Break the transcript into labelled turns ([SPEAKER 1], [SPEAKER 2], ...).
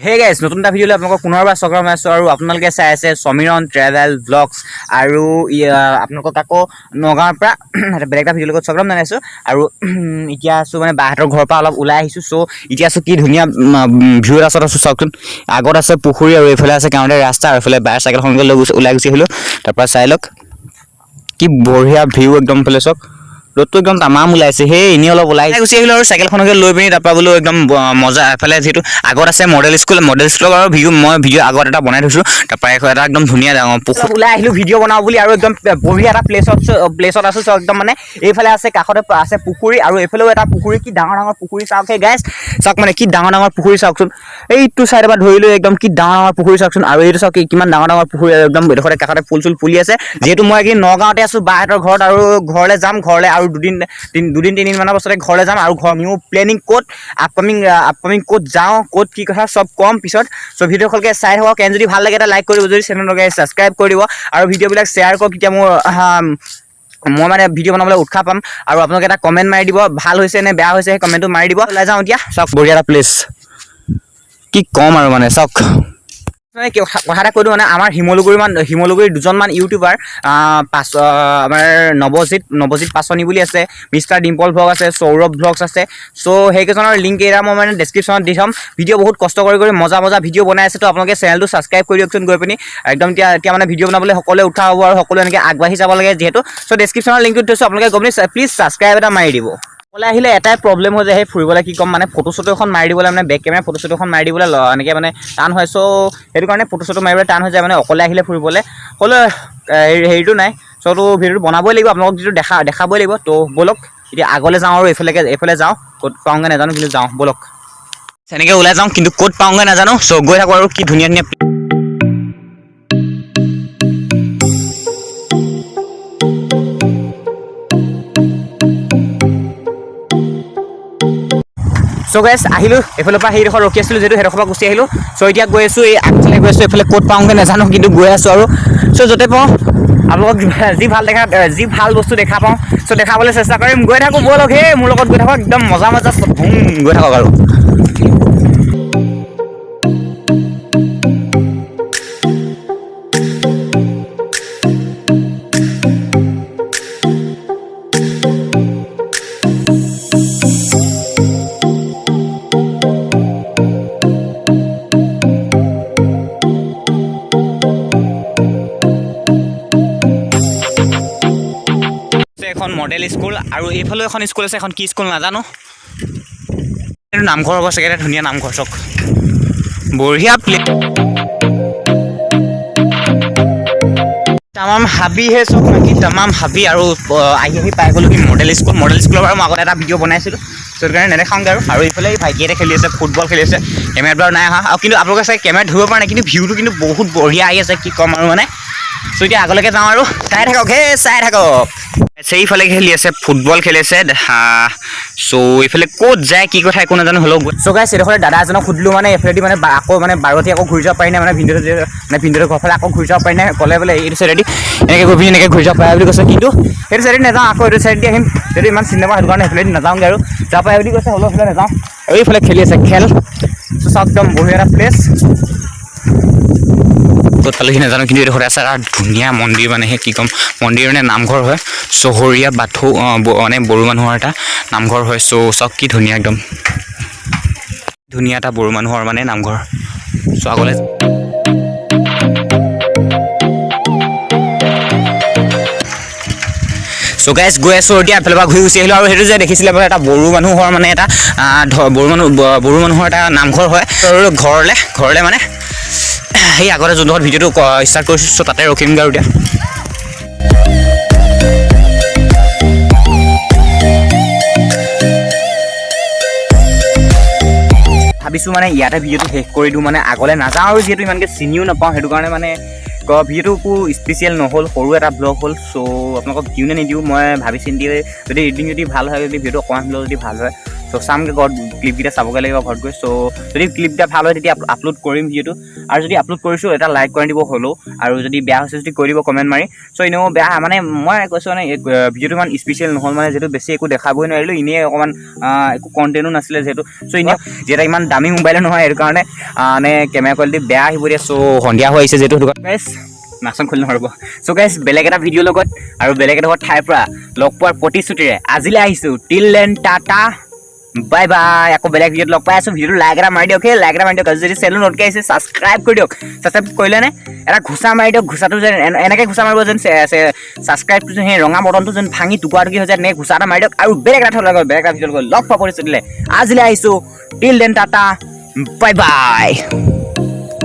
[SPEAKER 1] Hey guys, নতুন এটা ভিডিঅ'লৈ আপোনালোকক পুনৰবাৰ স্বাগতম জনাইছোঁ আৰু আপোনালোকে চাই আছে সমীৰণ ট্ৰেভেল ব্লগছ। আৰু আপোনালোকক আকৌ নগাঁৱৰ পৰা এটা বেলেগ এটা ভিডিঅ'ৰ লগত স্বাগতম জনাইছোঁ। আৰু এতিয়া আছোঁ মানে বাহঁতৰ ঘৰৰ পৰা অলপ ওলাই আহিছোঁ। চ' এতিয়া আছোঁ, কি ধুনীয়া ভিউ এটা আছোঁ, চাওকচোন। আগত আছে পুখুৰী আৰু এইফালে আছে গাঁৱতে ৰাস্তা আৰু এইফালে বাৰ চাইকেলখনকে লৈ গুচি ওলাই গুচি আহিলোঁ। তাৰপৰা চাই লওক কি বঢ়িয়া ভিউ একদম। ফালে চাওক, ৰ'দটো একদম তামাম ওলাইছে। সেই এনেই অলপ ওলাই গুচি আহিলোঁ আৰু চাইকেলখনকে লৈ পিনি। তাৰপৰা বোলো একদম মজা। এফালে যিহেতু আগত আছে মডেল স্কুল, মডেল স্কুলৰ বাৰু ভিডিঅ' মই ভিডিঅ' আগত এটা বনাই থৈছোঁ। তাৰপৰা এখন এটা একদম ধুনীয়া ডাঙৰ পুখুৰী। ওলাই আহিলোঁ ভিডিঅ' বনাওঁ বুলি আৰু একদম বঢ়িয়া এটা প্লেচত আছোঁ। চাওক, একদম মানে এইফালে আছে, কাষতে আছে পুখুৰী আৰু এইফালেও এটা পুখুৰী। কি ডাঙৰ ডাঙৰ পুখুৰী চাওক। সেই গাইজ, চাওক মানে কি ডাঙৰ ডাঙৰ পুখুৰী চাওকচোন। এইটো চাইডৰ পৰা ধৰি লৈ একদম কি ডাঙৰ ডাঙৰ পুখুৰী চাওকচোন। আৰু এইটো চাওক, কিমান ডাঙৰ ডাঙৰ পুখুৰী আৰু একদম এইডোখৰতে কাষতে ফুল চুল ফুলি আছে। যিহেতু মই এইকেইদিন নগাঁৱতে আছোঁ বাহঁতৰ ঘৰত আৰু ঘৰলৈ যাম, ঘৰলৈ আৰু দুদিন তিনিদিনমানৰ পাছতে ঘৰলৈ যাম। আৰু ঘৰ নিউ প্লেনিং ক'ত আপকামিং আপকামিং ক'ত যাওঁ, ক'ত কি কথা চব ক'ম পিছত। চ' ভিডিঅ'খনকে চাই থাকক। এণ্ড যদি ভাল লাগে এটা লাইক কৰিব, যদি চেনেল ছাবস্ক্ৰাইব কৰি দিব আৰু ভিডিঅ'বিলাক শ্বেয়াৰ কৰক। তেতিয়া মই মানে ভিডিঅ' বনাবলৈ উৎসাহ পাম। আৰু আপোনালোকে এটা কমেণ্ট মাৰি দিব, ভাল হৈছে নে বেয়া হৈছে, সেই কমেণ্টটো মাৰি দিব। ওলাই যাওঁ এতিয়া। চাওক, বঢ়িয়া এটা প্লেচ, কি ক'ম আৰু মানে চাওক। মানে কি কথা এটা কৈ দিওঁ, মানে আমাৰ শিমলুগুৰিৰ দুজনমান ইউটিউবাৰ পাছ আমাৰ নৱজিত পাচনি বুলি আছে, মিষ্টাৰ ডিম্পল ভ্লগ আছে, সৌৰভ ভ্লগছ আছে। চ' সেইকেইজনৰ লিংক কেইটা মই মানে ডেছক্ৰিপশ্যনত দি থ'ম। ভিডিঅ' বহুত কষ্ট কৰি কৰি মজা মজা ভিডিঅ' বনাই আছে। তো আপোনালোকে চেনেলটো ছাবস্ক্ৰাইব কৰি দিয়কচোন গৈ পিনি একদম। এতিয়া এতিয়া মানে ভিডিঅ' বনাবলৈ সকলোৱে উৎসাহ হ'ব আৰু সকলোৱে এনেকৈ আগবাঢ়ি যাব লাগে যিহেতু। চ' ডেছক্ৰিপশ্যনৰ লিংকটো থৈছোঁ, আপোনালোকে গৈ পিনি প্লিজ ছাবস্ক্ৰাইব এটা মাৰি দিব। অকলে আহিলে এটাই প্ৰব্লেম হৈ যায়, সেই ফুৰিবলৈ কি ক'ম মানে ফটো চটো এখন মাৰি দিবলৈ, মানে বেক কেমেৰা ফটো চটো এখন মাৰি দিবলৈ এনেকৈ মানে টান হয়। চ' সেইটো কাৰণে ফটো চটো মাৰিবলৈ টান হৈ যায় মানে অকলে আহিলে ফুৰিবলৈ। হ'লেও হেৰিটো নাই। চ' তো ভিডিঅ'টো বনাবই লাগিব, আপোনালোকক যিটো দেখাবই লাগিব। তো ব'লক, এতিয়া আগলৈ যাওঁ আৰু এইফালেকে এইফালে যাওঁ, ক'ত পাওঁগৈ নাজানো, কিন্তু যাওঁ ব'লক। তেনেকৈ ওলাই যাওঁ, কিন্তু ক'ত পাওঁগৈ নাজানো। চ' গৈ থাকোঁ আৰু কি ধুনীয়া ধুনীয়া। চ' গাইছ, আহিলোঁ এইফালৰ পৰা। সেইডোখৰ ৰখি আছিলোঁ যিহেতু, সেইডোখৰ পৰা গুচি আহিলোঁ। চ' এতিয়া গৈ আছোঁ, এই আগফালে গৈ আছোঁ। এইফালে ক'ত পাওঁগৈ নাজানো, কিন্তু গৈ আছোঁ আৰু। চ' য'তে পাওঁ আপোনালোকক যি ভাল দেখা, যি ভাল বস্তু দেখা পাওঁ, চ' দেখাবলৈ চেষ্টা কৰিম। গৈ থাকোঁ ব'লক। সেই মোৰ লগত গৈ থাকক, একদম মজা মজা ধুম গৈ থাকক আৰু। আছে এখন মডেল স্কুল আৰু এইফালেও এখন স্কুল আছে। এখন কি স্কুল নাজানো। এইটো নামঘৰ হ'ব চাগে। এটা ধুনীয়া নামঘৰ, চাওক, বঢ়িয়া প্লে। তামাম হাবিহে চব বাকী, তামাম হাবি। আৰু আহি আহি পাই গ'লোঁ কি মডেল স্কুল। মডেল স্কুলৰ বাৰু মই আগতে এটা ভিডিঅ' বনাইছিলোঁ, সেইটো কাৰণে নেদেখাওঁগৈ আৰু। আৰু এইফালে এই ভাইটি এটা খেলি আছে, ফুটবল খেলি আছে। কেমেৰাত বাৰু নাই অহা আৰু, কিন্তু আপোনালোকে চাগে কেমেৰাত ধৰিব পৰা নাই, কিন্তু ভিউটো কিন্তু বহুত বঢ়িয়া আহি আছে, কি ক'ম আৰু মানে। চ' এতিয়া আগলৈকে যাওঁ আৰু চাই থাকক, হে চাই থাকক। সেইফালে খেলি আছে, ফুটবল খেলি আছে। চ' এইফালে ক'ত যায়, কি কথা একো নাজানো, হ'লেও। চ' গাইছ, এইডোখৰতে দাদা এজনক সুধিলোঁ, মানে এইফালেদি মানে আকৌ মানে বাৰতি আকৌ ঘূৰি যাব পাৰি নাই, মানে ভিনদেউ, মানে ভিনদেউৰ ঘৰ ফালে আকৌ ঘূৰি যাব পাৰি নাই? ক'লে বোলে এইটো চাইডেদি এনেকৈ গৈ পিনি এনেকৈ ঘূৰি যাব পাৰে বুলি কৈছে। কিন্তু সেইটো চাইডে নাযাওঁ, আকৌ এইটো চাইডেদি আহিম। সেইটো ইমান চিনি নাপাওঁ, সেইটো কাৰণে সেইফালেদি নাযাওঁগৈ। আৰু যাব পাৰে বুলি কৈছে, হ'লেও সেইফালে নাযাওঁ। আৰু এইফালে খেলি আছে খেল। চ' চাওক, একদম বঢ়িয়া এটা প্লেচ। ক'ত পালোহি নাজানো, কিন্তু এইডোখৰতে আছে এটা ধুনীয়া মন্দিৰ। মানে সেই কি ক'ম, মন্দিৰ মানে নামঘৰ হয়। চহৰীয়া বাথৌ মানে বড়ো মানুহৰ এটা নামঘৰ হয়। চ' চাওক, কি ধুনীয়া, একদম ধুনীয়া এটা বড়ো মানুহৰ মানে নামঘৰ। চ' আগলৈ। চ' গাইজ, গৈ আছোঁ এতিয়া। এফালৰ পৰা ঘূৰি গুচি আহিলোঁ। আৰু সেইটো যে দেখিছিলে বোলে এটা বড়ো মানুহৰ মানে এটা বড়ো মানুহৰ এটা নামঘৰ হয়। আৰু ঘৰলৈ মানে সেই আগতে যোনডোখৰত ভিডিঅ'টো ষ্টাৰ্ট কৰিছোঁ, চ' তাতে ৰখিমগৈ আৰু এতিয়া। ভাবিছোঁ মানে ইয়াতে ভিডিঅ'টো শেষ কৰি দিওঁ, মানে আগলৈ নাযাওঁ আৰু, যিহেতু ইমানকৈ চিনিও নাপাওঁ। সেইটো কাৰণে মানে ভিডিঅ'টো একো স্পেচিয়েল নহ'ল, সৰু এটা ব্লগ হ'ল। চ' আপোনালোকক দিওঁ নে নিদিওঁ মই ভাবি চিন্তি, যদি এডিটিং যদি ভাল হয়, যদি ভিডিঅ'টো অকণমান হ'লেও যদি ভাল হয়, চ' চ' চামগৈ ঘৰত, ক্লিপকেইটা চাবগৈ লাগিব ঘৰত গৈ। চ' যদি ক্লিপকেইটা ভাল হয়, তেতিয়া আপলোড কৰিম ভিডিঅ'টো। আৰু যদি আপলোড কৰিছোঁ, এটা লাইক কৰি দিব হ'লেও। আৰু যদি বেয়া হৈছে যদি কৈ দিব কমেণ্ট মাৰি। চ' এনেও বেয়া মানে মই কৈছোঁ, মানে ভিডিঅ'টো ইমান স্পেচিয়েল নহ'ল, মানে যিহেতু বেছি একো দেখাবই নোৱাৰিলোঁ, এনেই অকণমান একো কণ্টেণ্টো নাছিলে যিহেতু। চ' এনেই যিহেতু ইমান দামী মোবাইলো নহয়, সেইটো কাৰণে মানে কেমেৰা কোৱালিটি বেয়া আহিব দিয়ে। চ' সন্ধিয়া হৈ আহিছে যিহেতু, সেইটো কাৰণে গাইছ নাচন খুলি নহ'ব। চ' গাইছ, বেলেগ এটা ভিডিঅ'ৰ লগত আৰু বেলেগ এডোখৰ ঠাইৰ পৰা লগ পোৱাৰ প্ৰতিশ্ৰুতিৰে আজিলৈ আহিছোঁ। Till then, tata, bye bye. আকৌ বেলেগ ভিডিঅ'ত লগ পাই আছোঁ। ভিডিঅ'টো লাইক এটা মাৰি দিয়ক, সেই লাইক এটা মাৰি দিয়ক। আৰু যদি চেনেল নতুনকৈ আহিছে, ছাবস্ক্ৰাইব কৰি দিয়ক। ছাবস্ক্ৰাইব কৰিলে নে এটা ঘোচা মাৰি দিয়ক। ঘোচাটো যেন এনেকৈ ঘোচা মাৰিব যেন ছাবস্ক্ৰাইবটো যেন সেই ৰঙা বটনটো যেন ভাঙি টুকুৰা টুকুৰি হৈ যায়, তেনেকৈ ঘোচা এটা মাৰি দিয়ক। আৰু বেলেগ এটা লগত বেলেগ এটা ভিডিঅ'ৰ লগত লগ পোৱাৰ প্ৰতিশ্ৰুতিৰে আজিলৈ আহিছোঁ। Till then, tata, bye bye.